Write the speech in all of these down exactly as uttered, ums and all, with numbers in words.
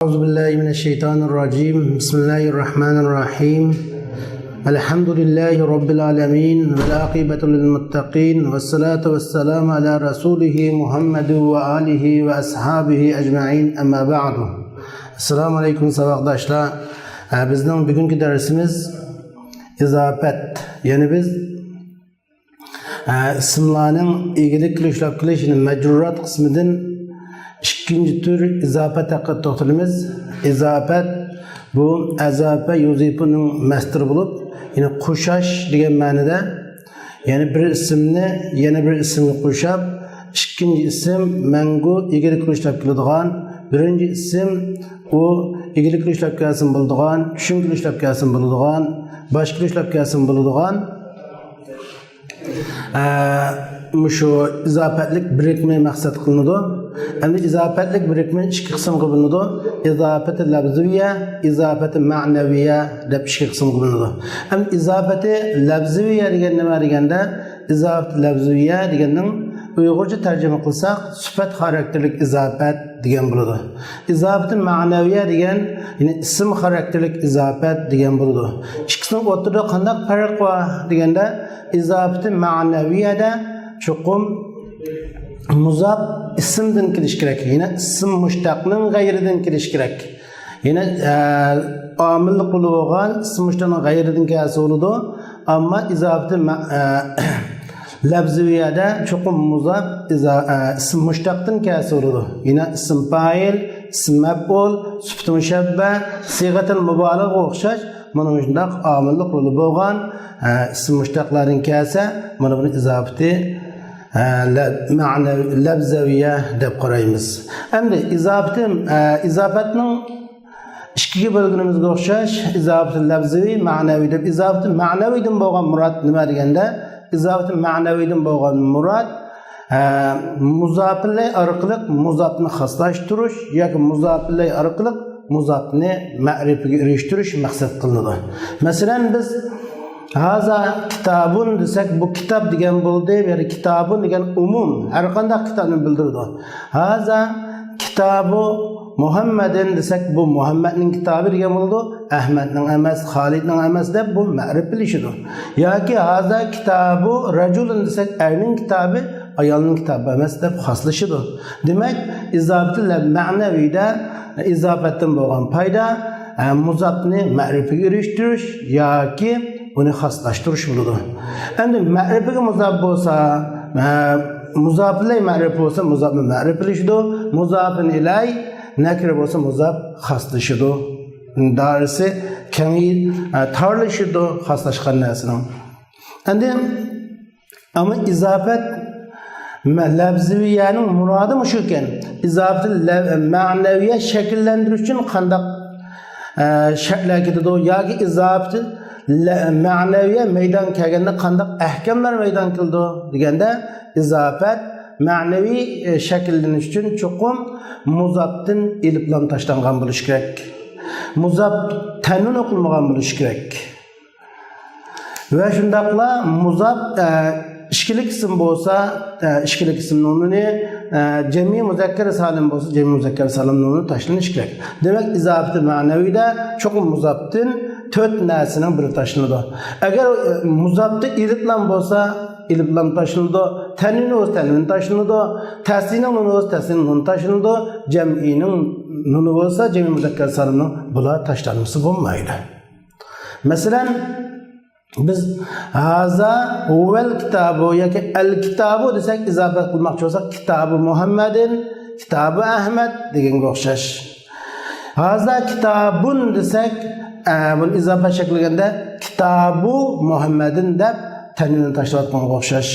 أعوذ بالله من الشيطان الرجيم. بسم الله الرحمن الرحيم. الحمد لله رب العالمين، والعاقبة للمتقين، والصلاة والسلام على رسوله محمد وآله وأصحابه أجمعين، أما بعد. السلام عليكم، ساۋاقداشلار. ئە، بىزنىڭ بۈگۈنكى دەرسىمىز ئىزاپەت. يەنى بىز ئىسىملارنىڭ ئىگىلىك قىلىش، يۈكلەپ قېلىش، يەنى مەجرۇرات قىسمىدىن ئىككىنچى تۈر ئىزاپەت ھەققىدە توختىلىمىز. ئىزاپەت بۇ ئەزاپە يۇزىپۇنىڭ مەسدىرى بولۇپ، يەنى قوشاش دېگەن مەنىدە، يەنى بىر ئىسىمنى يەنە بىر ئىسىمگە قوشاپ، ئىككىنچى ئىسىم مەڭگۈ ئىگىلىك قىلىش، يۈكلەپ كېلىدىغان، بىرىنچى ئىسىم ئۇ ئىگىلىك قىلىش، يۈكلەپ كەلسىمۇ بولىدىغان، چۈشۈمگە قىلىش، يۈكلەپ كەلسىمۇ بولىدىغان، باشقا قىلىش، يۈكلەپ كەلسىمۇ بولىدىغان، ئە، مۇشۇ ئىزاپەتلىك بىرىكمە مەقسەت قىلىنىدۇ. ئەمدى ئىزاپەتلىك بىرىكمە ئىككى قىسىمغا بۆلۈنىدۇ. ئىزاپەتى لەفزىۋىيە، ئىزاپەتى مەنەۋىيە دەپ ئىككى قىسىمغا بۆلۈنىدۇ. ئەمدى ئىزاپەتى لەفزىۋىيە دېگەن نېمە دېگەندە، ئىزاپەتى لەفزىۋىيە دېگەننىڭ ئۇيغۇرچە تەرجىمە قىلساق، سۈپەت خاراكتېرلىك ئىزاپەت دېگەن بولىدۇ. ئىزاپىتى مەنەۋىيە دېگەن، يەنى ئىسىم خاراكتېرلىك ئىزاپەت دېگەن بولىدۇ. ئىككىسىنىڭ ئوتتۇرىدا قانداق پەرق بار دېگەندە، ئىزاپىتى مەنەۋىيەدە چوقۇم مۇزاپ ئىسىمدىن كېلىشى كېرەك، يەنى ئىسىم مۇشتەقنىڭ غەيرىدىن كېلىشى كېرەك. يەنى، ئە، ئامىللىق بولغان ئىسىم مۇشتەقنىڭ غەيرىدىن كەلسە بولىدۇ. ئەمما ئىزاپىتى مە-، ئە، لەفزىۋىيەدە چوقۇم مۇزاپ ئىزا-، ئە، ئىسىم مۇشتەقتىن كەلسە بولىدۇ. يەنە ئىسىم پائىل، ئىسىم مەپئۇل، سۈپىتى مۇشەببە، سىيغەتىل مۇبالىغە ئوخشاش مانا مۇشۇنداق ئامىللىق رولى بولغان، ئە، ئىسىم مۇشتەقلاردىن كەلسە، مانا بۇنى ئىزاپىتى، ئە، لە-، مەنە-، لەفزەۋىيە دەپ قارايمىز. ئەمدى ئىزاپىتى، ئە، ئىزاپەتنىڭ ئىككىگە بۆلگىنىمىزگە ئوخشاش، ئىزاپىتى لەفزىۋى، مەنەۋى دەپ. ئىزاپىتى مەنەۋىدىن بولغان مۇراد نېمە دېگەندە، ئىزاپىتى مەنەۋىدىن بولغان مۇراد، ئە، مۇزاپىلەي ئارقىلىق مۇزاپنى خاسلاشتۇرۇش ياكى مۇزاپىلەي ئارقىلىق مۇزاپنى مەرىپىگە ئېرىشتۈرۈش مەقسەت قىلىنىدۇ. مەسىلەن، بىز ھازا كىتابۇن دېسەك، بۇ كىتاب دېگەن بولدى. يەنى كىتابۇن دېگەن ئومۇم، ھەر قانداق كىتابنى بىلدۈرىدۇ. ھازا كىتابۇ مۇھەممەدىن دېسەك، بۇ مۇھەممەدنىڭ كىتابى دېگەن بولىدۇ. ئەھمەدنىڭ ئەمەس، خالىدنىڭ ئەمەس دەپ بۇ مەرىپىلىشىدۇ. ياكى ھازا كىتابۇ رەجۇلىن دېسەك، ئەرنىڭ كىتابى، ئايالنىڭ كىتابى ئەمەس دەپ خاسلىشىدۇ. دېمەك، ئىزاپىتى لە-، مەنەۋىدە ئىزاپەتتىن بولغان پايدا، ئە، مۇزاپنى مەرىپىگە ئېرىشتۈرۈش ياكى ئۇنى خاسلاشتۇرۇش بولىدۇ. ئەمدى مەرىپىگە مۇزاپ بولسا، ئە، مۇزاپىلەي مەرىپ بولسا، مۇزاپنى مەرىپىلىشىدۇ. مۇزاپىن ئىلەي نەكىر بولسا، مۇزاپ خاسلىشىدۇ. دائىرىسى كېڭىي-، ئە، تارلىشىدۇ خاسلاشقان نەرسىنىڭ. ئەمدى ئەمما ئىزاپەت مە-، لەفزىۋىيەنىڭ مۇرادى مۇشۇ ئىكەن. ئىزاپەت لە-، مەنەۋىيە شەكىللەندۈرۈش ئۈچۈن قانداق، ئە، شەرتلەر كېتىدۇ ياكى ئىزاپەت لە-، مەنەۋىيە مەيدان كەلگەندە قانداق ئەھكاملار مەيدان كېلىدۇ دېگەندە، ئىزاپەت مەنەۋى، ئە، شەكىللىنىش ئۈچۈن چوقۇم مۇزاپتىن ئېلىپلام تاشلانغان بولۇشى كېرەك. مۇزاپ تەنۋىن ئوقۇلمىغان بولۇشى كېرەك. ۋە شۇنداقلا مۇزاپ، ئە، ئىككىلىك ئىسىم بولسا، ئە، ئىككىلىك ئىسىمنىڭ نۇنى، ئە، جەمئىي مۇزەككەر سالىم بولسا، جەمئىي مۇزەككەر سالىمنىڭ نۇنى تاشلىنىشى كېرەك. دېمەك، ئىزاپىتى مەنەۋىدە چوقۇم مۇزاپتىن تۆت نەرسىنىڭ بىرى تاشلىنىدۇ. ئەگەر، ئە، مۇزاپتا ئېلىپلام بولسا، ئېلىپلام تاشلىنىدۇ. تەنۋىن بولسا، تەنۋىن تاشلىنىدۇ. تەسنىيىنىڭ نۇنى بولسا، تەسنىيىنىڭ نۇنى تاشلىنىدۇ. جەمئىينىڭ نۇنى بولسا، جەمئىي مۇزەككەر سالىمنىڭ بۇلار تاشلانمىسا بولمايدۇ. مەسىلەن، بىز ھازا ھۇۋەل كىتابۇ ياكى ئەل كىتابۇ دېسەك، ئىزاپەت قىلماقچى بولساق، كىتابۇ مۇھەممەدىن، كىتابۇ ئەھمەد دېگەنگە ئوخشاش. ھازا كىتابۇن دېسەك، ئە، بۇنى ئىزاپەت شەكىللىگەندە، كىتابۇ مۇھەممەدىن دەپ تەنۋىننى تاشلاۋاتقانغا ئوخشاش.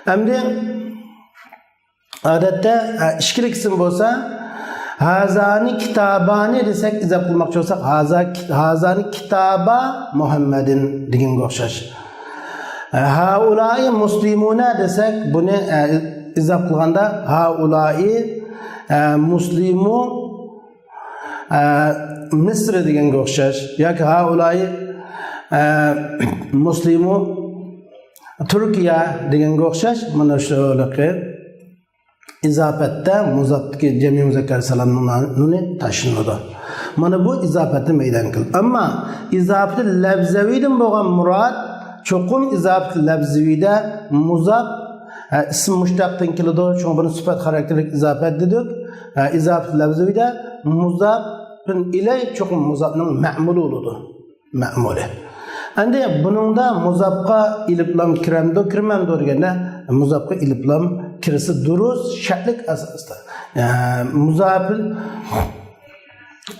ئەمدى ئادەتتە، ئە، ئىككىلىك ئىسىم بولسا، ھازانى كىتابانى دېسەك، ئىزاپ قىلماقچى بولساق، ھازا كىت-، ھازانى كىتابا مۇھەممەدىن دېگەنگە ئوخشاش. ئە، ھائۇلائى مۇسلىمۇنە دېسەك، بۇنى، ئە، ئىزاپ قىلغاندا، ھائۇلائى، ئە، مۇسلىمۇ، ئە، مىسرى دېگەنگە ئوخشاش. ياكى ھائۇلائى، ئە، مۇسلىمۇ تۈركىيە دېگەنگە ئوخشاش. مانا شۇلىقى. ئىزاپەتتە مۇزاپتىكى جەمئىي مۇزەككەر سالامنىڭ نۇنى تاشلىنىدۇ. مانا بۇ ئىزاپەتنى مەيدان كېلىدۇ. ئەمما ئىزاپىتى لەفزەۋىدىن بولغان مۇراد چوقۇم ئىزاپىتى لەفزىۋىدە مۇزاپ، ھە، ئىسىم مۇشتەقتىن كېلىدۇ. شۇڭا بۇنى سۈپەت خاراكتېرلىك ئىزاپەت دېدۇق. ھە، ئىزاپىتى لەفزىۋىدە مۇزاپىن ئىلەي چوقۇم مۇزاپنىڭ مەمۇلى بولىدۇ. مەمۇلى. ئەندى بۇنىڭدا مۇزاپقا ئېلىپلام كىرەمدۇ، كىرمەمدۇ دېگەندە، مۇزاپقا ئېلىپلام كىرسە دۇرۇس، شەرتلىك ئاساستا. يا، مۇزاپىل،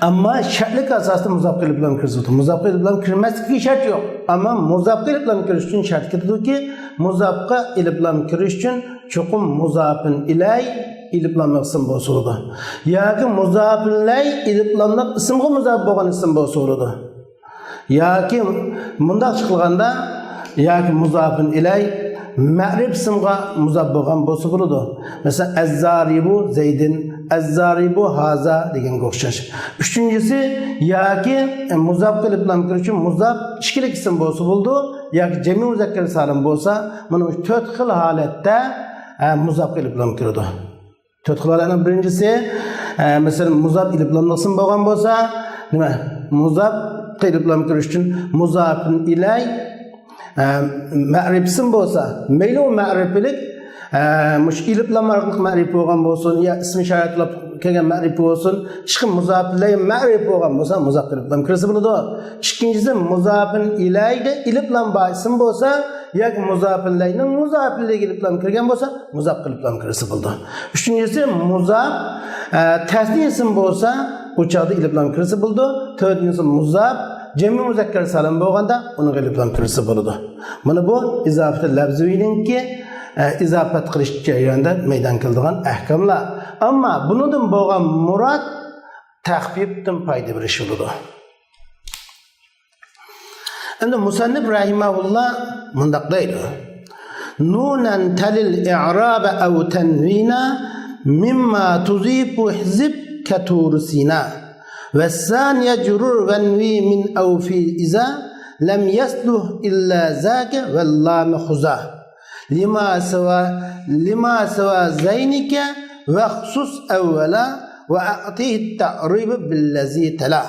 ئەمما شەرتلىك ئاساستا مۇزاپقا ئېلىپلام كىرسە، مۇزاپقا ئېلىپلام كىرمەسلىكى شەرت يوق. ئەمما مۇزاپقا ئېلىپلام كىرىش ئۈچۈن شەرت كېتىدۇكى، مۇزاپقا ئېلىپلام كىرىش ئۈچۈن چوقۇم مۇزاپىن ئىلەي ئېلىپلاملىق ئىسىم بولسا بولىدۇ. ياكى مۇزاپىن ئىلەي ئېلىپلاملىق ئىسىمغا مۇزاپ بولغان ئىسىم بولسا بولىدۇ. ياكى مۇنداق قىلغاندا، ياكى مۇزاپىن ئىلەي مەرىپ ئىسىمغا مۇزاپ بولغان بولسا بولىدۇ. مەسىلەن، ئەززارىبۇ زەيدىن، ئەززارىبۇ ھازا دېگەنگە ئوخشاش. ئۈچىنچىسى، ياكى مۇزاپقا ئېلىپلام كىرىش ئۈچۈن مۇزاپ ئىككىلىك ئىسىم بولسا بولىدۇ، ياكى جەمئىي مۇزەككەر سالىم بولسا، مانا شۇ تۆت خىل ھالەتتە، ئە، مۇزاپقا ئېلىپلام كىرىدۇ. تۆت خىل ھالەتنىڭ بىرىنچىسى، ئە، مەسىلەن، مۇزاپ ئېلىپلاملىق ئىسىم بولغان بولسا، نېمە؟ مۇزاپقا ئېلىپلام كىرىش ئۈچۈن مۇزاپىن ئىلەي، ئە، مەرىپ ئىسىم بولسا، مەيلى ئۇ مەرىپىلىك، ئە، مۇشۇ ئېلىپلام ئارقىلىق مەرىپ بولغان بولسۇن، يا ئىسمى ئىشارەت قىلىپ كەلگەن مەرىپ بولسۇن، ئىشقىلىپ مۇزاپىن ئىلەي مەرىپ بولغان بولسا، مۇزاپقا ئېلىپلام كىرسە بولىدۇ. ئىككىنچىسى، مۇزاپىن ئىلەيدە ئېلىپلام بار ئىسىم بولسا، ياكى مۇزاپىن ئىلەينىڭ مۇزاپىن ئىلەيگە ئېلىپلام كىرگەن بولسا، مۇزاپقا ئېلىپلام كىرسە بولىدۇ. ئۈچىنچىسى، مۇزاپ، ئە، تەسنىيە ئىسىم بولسا، ئۇ چاغدا ئېلىپلام كىرسە بولىدۇ. تۆتىنچىسى، مۇزاپ جەمئىي مۇزەككەر سالىم بولغاندا، ئۇنىڭغا ئېلىپلام كىرسە بولىدۇ. مانا بۇ ئىزاپىتى لەفزىۋىنىڭكى، ئە، ئىزاپەت قىلىش جەريانىدا مەيدان كېلىدىغان ئەھكاملار. ئەمما بۇنىڭدىن بولغان مۇراد تەخپىپتىن پايدا بېرىش بولىدۇ. ئەمدى مۇسەننىپ رەھىمەھۇللا مۇنداق دەيدۇ: نۇنەن تەلىل ئىئرابە ئەۋ تەنۋىنا مىمما تۇزىپۇ ھىزىب كەتۇرسىنا. ۋەسسانىيە جۇرۇر ۋەنۋى مىن ئەۋفى ئىزا لەم يەسلۇھ ئىللا زاكە ۋەللامە خۇزا. لما سوى، لما سوى ذينك واخصص أولا وأعطه التعريب بالذي تلا.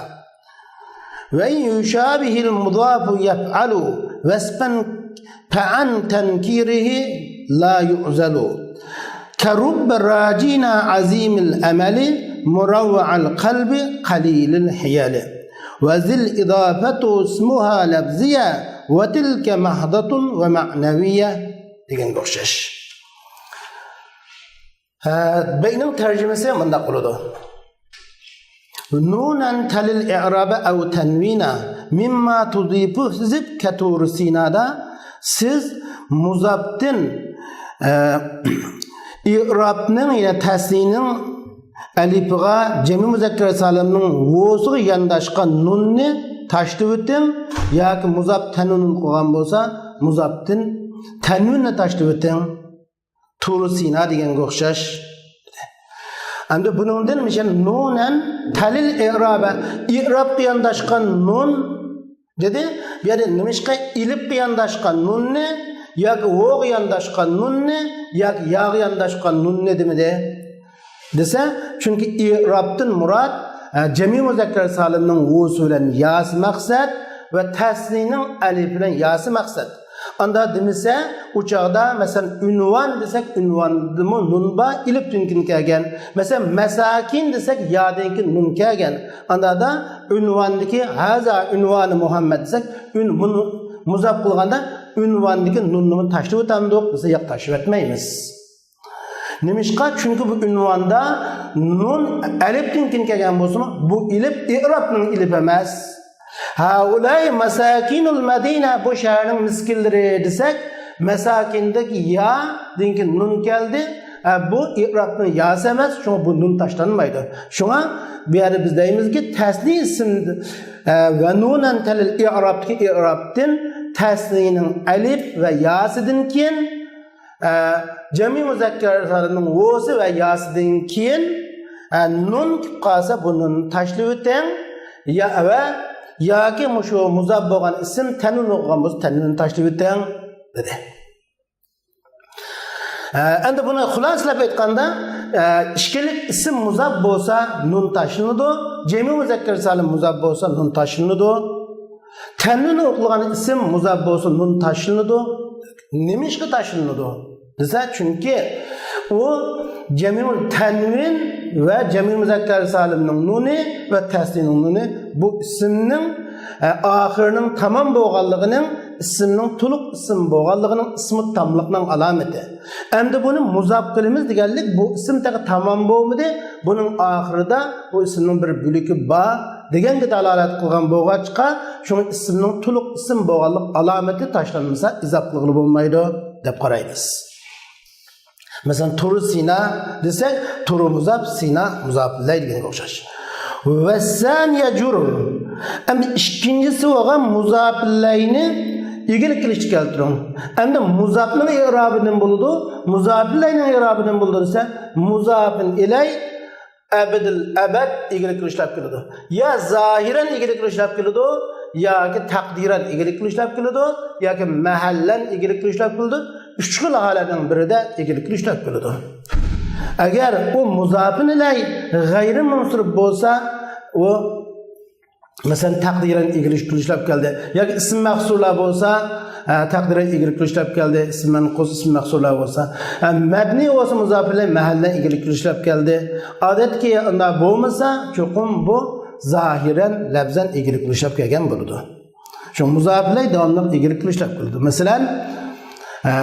وإن يشابه المضاف يفعل وصفا فعن تنكيره لا يعزل. كرب راجينا عظيم الأمل مروع القلب قليل الحيل. وذي الإضافة اسمها لفظية وتلك محضة ومعنوية. دېگەنگە ئوخشاش. ھە، بەيتنىڭ تەرجىمىسى مۇنداق بولىدۇ. نۇنەن تەلىل ئىئرابە ئەۋ تەنۋىنا مىمما تۇزىپۇ ھىزىب كەتۇرسىنادا سىز مۇزاپتىن، ئە، ئىئرابنىڭ، يەنى تەسنىينىڭ ئەلىپىغا، جەمئىي مۇزەككەر سالىمنىڭ ۋوسىغا يانداشقان نۇننى تاشلىۋېتىڭ، ياكى مۇزاپ تەنۋىن قىلغان بولسا، مۇزاپتىن تەنۋىننى تاشلىۋېتىڭ. تۇرسىنا دېگەنگە ئوخشاش. ئەمدى بۇنىڭدىن مىشەن نۇنەن تەلىل ئىئرابە، ئىئرابقا يانداشقان نۇن دېدى. بۇ يەردە نېمىشقا ئېلىپقا يانداشقان نۇننى ياكى ۋوغا يانداشقان نۇننى ياكى ياغا يانداشقان نۇننى دېمىدى دېسە، چۈنكى ئىئرابتىن مۇراد، ھە، جەمئىي مۇزەككەر سالىمنىڭ ۋوسى بىلەن ياسى مەقسەت ۋە تەسنىينىڭ ئەلىپى بىلەن ياسى مەقسەت. ئاندا دېمىسە، ئۇ چاغدا، مەسىلەن، ئۇنۋان دېسەك، ئۇنۋاندىمۇ نۇن بار، ئېلىپتىن كېيىن كەلگەن. مەسىلەن، مەساكىن دېسەك، يادىن كېيىن نۇن كەلگەن. ئاندا ئۇنۋاندىكى ھازا ئۇنۋانى مۇھەممەد دېسەك، ئۇن-، بۇنى مۇزاپ قىلغاندا، ئۇنۋاندىكى نۇننىمۇ تاشلىۋېتەمدۇق دېسە، ياق، تاشلىۋەتمەيمىز. نېمىشقا؟ چۈنكى بۇ ئۇنۋاندا نۇن ئەلىپتىن كېيىن كەلگەن بولسىمۇ، بۇ ئېلىپ ئىئرابنىڭ ئېلىپى ئەمەس. ھەئۇلاي مەساكىنۇل مەدىنە، بۇ شەھەرنىڭ مىسكىنلىرى دېسەك، مەساكىندىكى يادىن كېيىن نۇن كەلدى. ھە، بۇ ئىئرابنىڭ ياسى ئەمەس، شۇڭا بۇ نۇن تاشلانمايدۇ. شۇڭا بۇ يەردە بىز دەيمىزكى، تەسنىي ئىسىم، ھە، ۋە نۇنەن تەلىل ئىئرابتىكى ئىئرابتىن تەسنىينىڭ ئەلىپ ۋە ياسىدىن كېيىن ئە، جەمئىي مۇزەككەر سالىمنىڭ ۋوسى ۋە ياسىدىن كېيىن، ئە، نۇن كېلىپ قالسا، بۇ نۇننى تاشلىۋېتىڭ. يا، ۋە ياكى مۇشۇ مۇزاپ بولغان ئىسىم تەنۋىن بولغان بولسا، تەنۋىننى تاشلىۋېتىڭ، دېدى. ئە، ئەمدى بۇنى خۇلاسىلەپ ئېيتقاندا، ئە، ئىككىلىك ئىسىم مۇزاپ بولسا نۇن تاشلىنىدۇ، جەمئىي مۇزەككەر سالىم مۇزاپ بولسا نۇن تاشلىنىدۇ. تەنۋىن ئوقۇلغان ئىسىم مۇزاپ بولسا نۇن تاشلىنىدۇ. نېمىشقا تاشلىنىدۇ دېسە، چۈنكى ئۇ جەمئىي تەنۋىن ۋە جەمئىي مۇزەككەر سالىمنىڭ نۇنى ۋە تەسنىيىنىڭ نۇنى بۇ ئىسىمنىڭ، ئە، ئاخىرىنىڭ تامام بولغانلىقىنىڭ، ئىسىمنىڭ تولۇق ئىسىم بولغانلىقىنىڭ، ئىسمى تاملىقنىڭ ئالامىتى. ئەمدى بۇنى مۇزاپ قىلىمىز دېگەنلىك، بۇ ئىسىم تېخى تامام بولمىدى، بۇنىڭ ئاخىرىدا بۇ ئىسىمنىڭ بىر بۆلىكى بار دېگەنگە دالالەت قىلغان بولغاچقا، شۇڭا ئىسىمنىڭ تولۇق ئىسىم بولغانلىق ئالامىتى تاشلانمىسا، ئىزاپ قىلغىلى بولمايدۇ دەپ قارايمىز. مەسىلەن، تۇرۇ سىنا دېسەك، تۇرۇ مۇزاپ، سىنا مۇزاپ ئىلەي دېگەنگە ئوخشاش. ۋەسسان يەجۇر. ئەمدى ئىككىنچىسى بولغان مۇزاپ ئىلەينى ئىگىلىك قىلىشتا كەلتۈرۈڭ. ئەمدى مۇزاپنىڭ ئىرابى نېمە بولىدۇ؟ مۇزاپ ئىلەينىڭ ئىرابى نېمە بولىدۇ دېسە، مۇزاپىن ئىلەي ئەبىدىل ئەبەد ئىگىلىك قىلىشلاپ كېلىدۇ. يا زاھىرەن ئىگىلىك قىلىشلاپ كېلىدۇ، ياكى تەقدىرەن ئىگىلىك قىلىشلاپ كېلىدۇ، ياكى مەھەللەن ئىگىلىك قىلىشلاپ كېلىدۇ. ئۈچ خىل ھالەتنىڭ بىرىدە ئىگىلىك قىلىشلاپ كېلىدۇ. ئەگەر ئۇ مۇزاپىن ئىلەي غەيرىي مەنسۇب بولسا، ئۇ مەسىلەن، تەقدىرەن ئىگىلىك قىلىشلاپ كەلدى. ياكى ئىسىم مەھسۇرلار بولسا، ئە، تەقدىرەن ئىگىلىك قىلىشلاپ كەلدى. ئىسىم مەنقۇس، ئىسىم مەھسۇرلار بولسا. ئە، مەبنىي بولسا مۇزاپىلەي مەھەللەن ئىگىلىك قىلىشلاپ كەلدى. ئادەتتىكى ئۇنداق بولمىسا، چوقۇم بۇ زاھىرەن، لەپزەن ئىگىلىك قىلىشلاپ كەلگەن بولىدۇ. شۇ مۇزاپىلەي داۋاملىق ئىگىلىك قىلىشلاپ كېلىدۇ. مەسىلەن، ئە،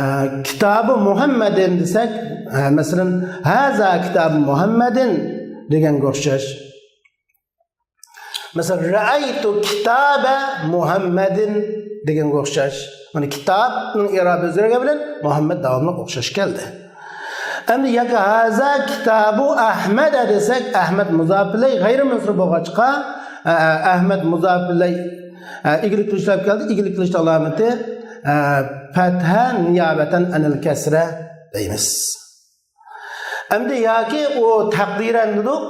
كىتابى مۇھەممەدىن دېسەك، ئە، مەسىلەن، ھازا كىتابى مۇھەممەدىن دېگەنگە ئوخشاش. مەسىلەن، رەئەيتۇ كىتابە مۇھەممەدىن دېگەنگە ئوخشاش. مانا كىتابنىڭ ئىرابى ئۆزگەرگەن بىلەن مۇھەممەد داۋاملىق ئوخشاش كەلدى. ئەمدى ياكى ھازا كىتابۇ ئەھمەدە دېسەك، ئەھمەد مۇزاپىلەي غەيرىي مەنسۇب بولغاچقا، ئە، ئەھمەد مۇزاپىلەي، ئە، ئىگىلىك قىلىشلاپ كەلدى. ئىگىلىك قىلىش ئالامىتى، ئە، پەتھە نىيابەتەن ئەنىل كەسرە دەيمىز. ئەمدى ياكى ئۇ تەقدىرەن دېدۇق.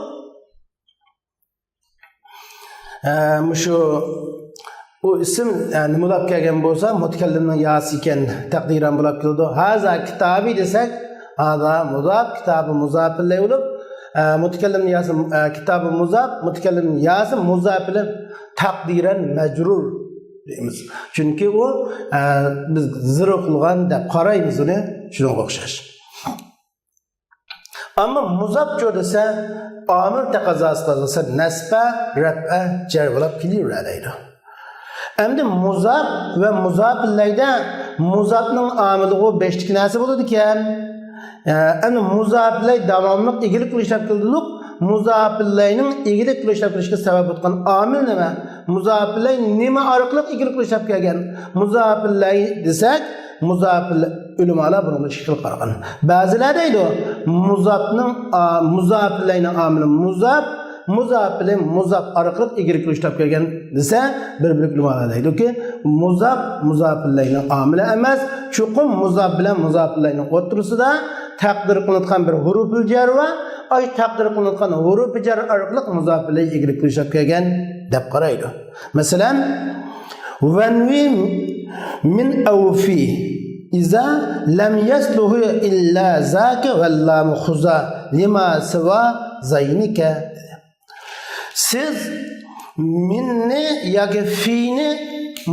ئە، مۇشۇ ئۇ ئىسىم، ئە، نېمە بولاپ كەلگەن بولسا، مۇتەكەللىمنىڭ ياسى ئىكەن، تەقدىرەن بولاپ كېلىدۇ. ھازا كىتابى دېسەك، ھازا مۇزاپ، كىتابى مۇزاپىلەي بولۇپ، ئە، مۇتەكەللىمنىڭ ياسى، ئە، كىتابى مۇزاپ، مۇتەكەللىمنىڭ ياسى مۇزاپىلەي تەقدىرەن مەجرۇر دەيمىز. چۈنكى ئۇ، ئە، بىز زىر قىلغان دەپ قارايمىز ئۇنى، شۇنىڭغا ئوخشاش. ئەمما مۇزاپچۇ دېسە، ئامىل تەقەززاسى قىلسا نەسبە، رەپئە، جەر بولاپ كېلىۋېرەلەيدۇ. ئەمدى مۇزاپ ۋە مۇزاپىلەيدە مۇزاپنىڭ ئامىلىغۇ بەشتىكى نەرسە بولىدىكەن. ئە، ئەمدى مۇزاپىلەي داۋاملىق ئىگىلىك قىلىشلاپ كېلىدۇق. مۇزاپىلەينىڭ ئىگىلىك قىلىشلاپ كېلىشكە سەۋەب بولغان ئامىل نېمە؟ مۇزاپىلەي نېمە ئارقىلىق ئىگىلىك قىلىشلاپ كەلگەن؟ مۇزاپىلەي دېسەك، مۇزاپىل ئۆلىمالار بۇنىڭغا ئىككى خىل قارىغان. بەزىلەر دەيدۇ، مۇزاپنىڭ، ئا، مۇزاپىلەينىڭ ئامىلى مۇزاپ، مۇزاپىلەي مۇزاپ ئارقىلىق ئىگىلىك قىلىشلاپ كەلگەن دېسە، بىر بۆلەك ئۆلىمالار دەيدۇكى، مۇزاپ مۇزاپىلەينىڭ ئامىلى ئەمەس، چوقۇم مۇزاپ بىلەن مۇزاپىلەينىڭ ئوتتۇرىسىدا تەقدىر قىلىنىدىغان بىر ھۇرۇپۇل جەر بار. ئاي تەقدىر قىلىنىدىغان ھۇرۇپۇل جەر ئارقىلىق مۇزاپىلەي ئىگىلىك قىلىشلاپ كەلگەن دەپ قارايدۇ. مەسىلەن، ۋەنۋى مىن ئەۋفى ئىزا لەم يەسلۇھۇ ئىللا زاكە ۋەللامۇ خۇزا لىما سىۋا زەينىكە. سىز مىننى ياكى فىنى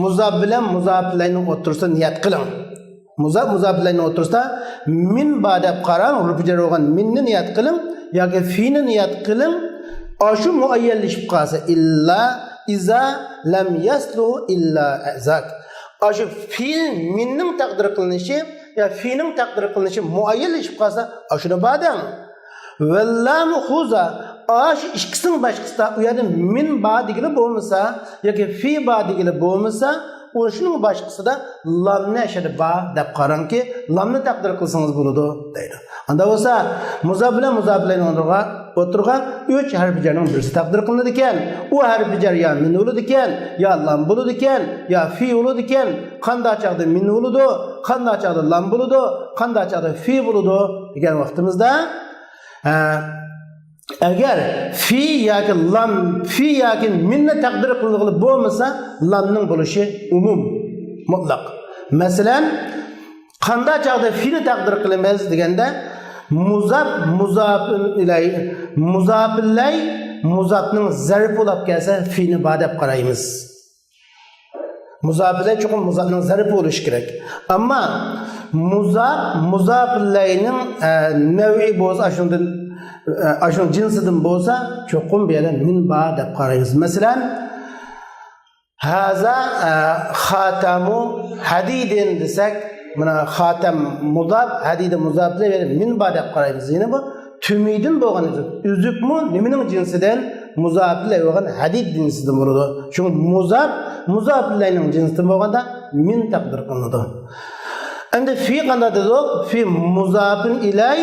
مۇزاپ بىلەن مۇزاپىلەينىڭ ئوتتۇرىسىدا نىيەت قىلىڭ. مۇزاپ، مۇزاپىلەينىڭ ئوتتۇرىسىدا مىن بار دەپ قاراڭ، ھۇرۇپى جەر بولغان مىننى نىيەت قىلىڭ ياكى فىنى نىيەت قىلىڭ. ئاشۇ مۇئەييەنلىشىپ قالسا، ئىللا، ئىزا، لەم يەسلۇ، ئىللا، ئەزاك. ئاشۇ فىل مىننىڭ تەقدىر قىلىنىشى يا فىنىڭ تەقدىر قىلىنىشى مۇئەييەنلىشىپ قالسا، ئاشۇنى بار دەڭ. ۋەللامۇ خۇزا، ئاشۇ ئىككىسىنىڭ باشقىسىدا، ئۇ يەردە مىن بار دېگىلى بولمىسا ياكى فى بار دېگىلى بولمىسا، ئۇ شۇنىڭ باشقىسىدا لامنى ئەشەدە بار دەپ قاراڭكى، لامنى تەقدىر قىلسىڭىز بولىدۇ دەيدۇ. ئاندا بولسا، مۇزاپ بىلەن مۇزاپ بىلەن ئوتتۇرىغا، ئوتتۇرىغا ئۈچ ھەرپى جەرنىڭ بىرسى تەقدىر قىلىنىدىكەن. ئۇ ھەرپى جەر يا مىن بولىدىكەن، يا لام بولىدىكەن، يا فى بولىدىكەن. قانداق چاغدا مىن بولىدۇ، قانداق چاغدا لام بولىدۇ، قانداق چاغدا فى بولىدۇ دېگەن ۋاقتىمىزدا، ئە، ئەگەر فى ياكى لام، فى ياكى مىننى تەقدىر قىلغىلى بولمىسا، لامنىڭ بولۇشى ئومۇم، مۇتلەق. مەسىلەن، قانداق چاغدا فىنى تەقدىر قىلىمىز دېگەندە، مۇزاپ، مۇزاپىن ئىلەي، مۇزاپىلەي، مۇزاپنىڭ زەرپى بولاپ كەلسە، فىنى بار دەپ قارايمىز. مۇزاپىلەي چوقۇم مۇزاپنىڭ زەرپى بولۇشى كېرەك. ئەمما مۇزاپ، مۇزاپىلەينىڭ، ئە، نەۋئى بولسا، ئاشۇندىن، ئە، ئاشۇنىڭ جىنسىدىن بولسا، چوقۇم بۇ يەردە مىن بار دەپ قارايمىز. مەسىلەن، ھازا، ئە، خاتەمۇ ھەدىدىن دېسەك، مانا خاتەم مۇزاپ، ھەدىدە مۇزاپىلەي، مىن بار دەپ قارايمىز. يەنى بۇ تۈمىدىن بولغان ئۈزۈك. ئۈزۈكمۇ نېمىنىڭ جىنسىدىن؟ مۇزاپىلەي بولغان ھەدىد جىنسىدىن بولىدۇ. شۇڭا مۇزاپ، مۇزاپىلەينىڭ جىنسىدىن بولغاندا مىن تەقدىر قىلىنىدۇ. ئەمدى فى قانداق دېدۇق؟ فى مۇزاپىن ئىلەي،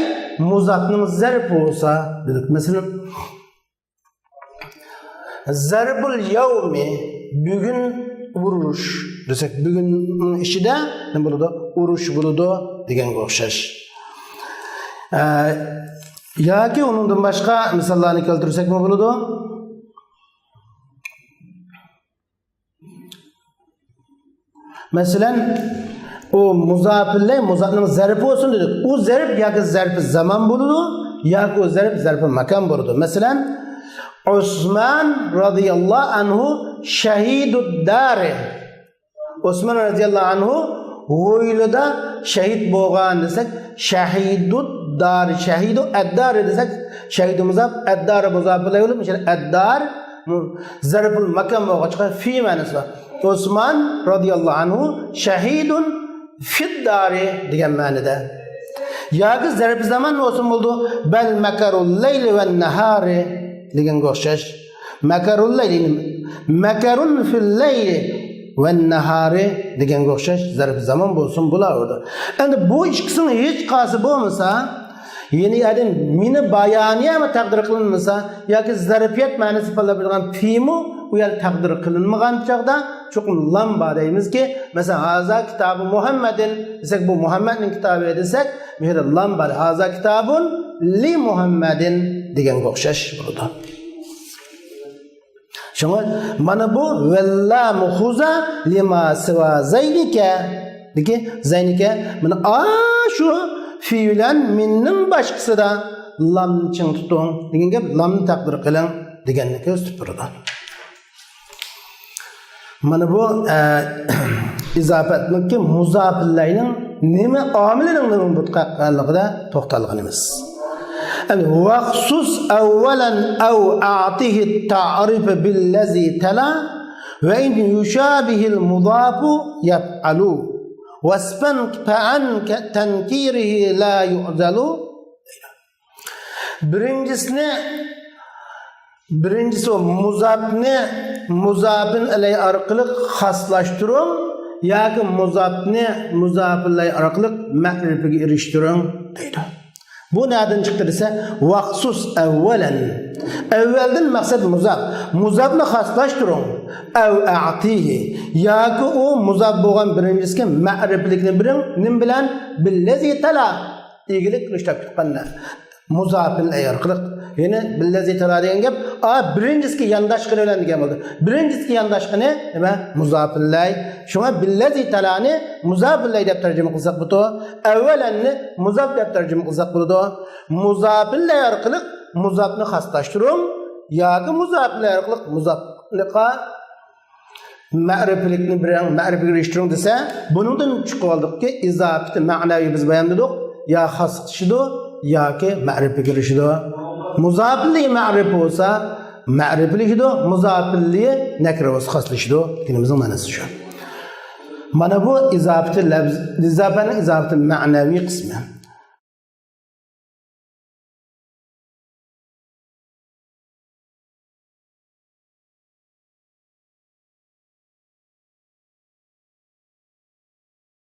مۇزاپنىڭ زەرپى بولسا دېدۇق. مەسىلەن، زەربۇل يەۋمى، بۈگۈن ئۇرۇش دېسەك، بۈگۈننىڭ ئىچىدە نېمە بولىدۇ؟ ئۇرۇش بولىدۇ دېگەنگە ئوخشاش. ئە، ياكى ئۇنىڭدىن باشقا مىساللارنى كەلتۈرسەكمۇ بولىدۇ. مەسىلەن، ئۇ مۇزاپىلەي، مۇزاپنىڭ زەرپى بولسۇن دېدۇق. ئۇ زەرپ ياكى زەرپى زامان بولىدۇ، ياكى ئۇ زەرپ زەرپى ماكان بولىدۇ. مەسىلەن، ئوسمان رازىياللاھۇ ئەنھۇ شەھىدۇد دارى. ئوسمان رازىياللاھۇ ئەنھۇ ھويلىدا شەھىد بولغان دېسەك، شەھىدۇد دارى، شەھىدۇ ئەددارى دېسەك، شەھىدۇ مۇزاپ، ئەددارى مۇزاپىلەي بولۇپ، مۇشۇ ئەددار زەرپۇل ماكان بولغاچقا، فى مەنىسى بار. ئوسمان رازىياللاھۇ ئەنھۇ شەھىدۇن فىددارى دېگەن مەنىدە. ياكى زەرپى زامان بولسۇن بولىدۇ. بەل مەكەرۇل لەيلى ۋەن نەھارى دېگەنگە ئوخشاش. مەكەرۇل لەيلى، مەكەرۇن فىل لەيلى ۋەن نەھارى دېگەنگە ئوخشاش زەرپى زامان بولسۇن بولاۋېرىدۇ. ئەمدى بۇ ئىككىسىنىڭ ھېچقايسى بولمىسا، يەنى ئادەم مىنى بايانىيەمۇ تەقدىر قىلىنمىسا، ياكى زەرپىيەت مەنىسى ئىپادىلەپ بېرىدىغان فىمۇ ئۇ يەردە تەقدىر قىلىنمىغان چاغدا چوقۇم لام بار دەيمىزكى، مەسىلەن، ھازا كىتابۇ مۇھەممەدىن دېسەك، بۇ مۇھەممەدنىڭ كىتابى دېسەك، بۇ يەردە لام بار، ھازا كىتابۇن لى مۇھەممەدىن دېگەنگە ئوخشاش بولىدۇ. شۇڭا مانا بۇ ۋەللا مۇخۇزا لىما سىۋا زەينىكە دېگى، زەينىكە، مانا ئاشۇ فى بىلەن مىننىڭ باشقىسىدا لامنى چىڭ تۇتۇڭ دېگەن گەپ، لامنى تەقدىر قىلىڭ دېگەننى كۆرسىتىپ تۇرىدۇ. مانا بۇ، ئە، ئىزاپەتنىڭكى مۇزاپىلەينىڭ نېمە ئامىلىنىڭ نېمە بولۇپ قالغانلىقىدا توختالغىنىمىز. يەنى، ۋەخسۇس ئەۋۋەلەن ئەۋ ئەتىھى تەئرىفە بىللەزى تەلا ۋە ئىن يۇشابىھىل مۇزاپۇ يەفئەلۇ ۋەسپەن فەئەن تەنكىرىھى لا يۇزەلۇ. بىرىنچىسىنى، بىرىنچىسى مۇزاپنى مۇزاپىن ئىلەي ئارقىلىق خاسلاشتۇرۇڭ ياكى مۇزاپنى مۇزاپىن ئىلەي ئارقىلىق مەرىپىگە ئېرىشتۈرۈڭ دەيدۇ. بۇ نەدىن چىقتى دېسە، ۋەخسۇس ئەۋۋەلەن. ئەۋۋەلدىن مەقسەت مۇزاپ. مۇزاپنى خاسلاشتۇرۇڭ. ئەۋ ئەتىھى. ياكى ئۇ مۇزاپ بولغان بىرىنچىسىگە مەرىپىلىكنى بېرىڭ. نېمە بىلەن؟ بىللەزى تەلا. ئىگىلىك قىلىش دەپ چىققاندا مۇزاپىن ئەي ئارقىلىق. يەنى بىللەزى تەلا دېگەن گەپ، ئا، بىرىنچىسىگە يانداشقىنى بىلەن دېگەن بولدى. بىرىنچىسىگە يانداشقىنى نېمە؟ مۇزاپىن ئەي. شۇڭا بىللەزى تەلانى مۇزاپىن ئەي دەپ تەرجىمە قىلساق بولىدۇ. ئەۋۋەلەننى مۇزاپ دەپ تەرجىمە قىلساق بولىدۇ. مۇزاپىن ئەي ئارقىلىق مۇزاپنى خاسلاشتۇرۇڭ ياكى مۇزاپىن ئەي ئارقىلىق مۇزاپلىققا مەرىپىلىكنى بېرىڭ، مەرىپىگە ئېرىشتۈرۈڭ دېسە، بۇنىڭدىن چىقىۋالدۇقكى، ئىزاپىتى مەنەۋى بىز بايان دېدۇق، يا خاسلىشىدۇ، ياكى مەرىپىگە ئېرىشىدۇ. مۇزاپىللىي مەرىپە بولسا، مەرىپىلىشىدۇ، مۇزاپىللىي نەكىرە بولسا، خاسلىشىدۇ دېگىنىمىزنىڭ مەنىسى شۇ. مانا بۇ ئىزاپىتى لەپز، ئىزاپەنىڭ ئىزاپىتى مەنەۋى قىسمى.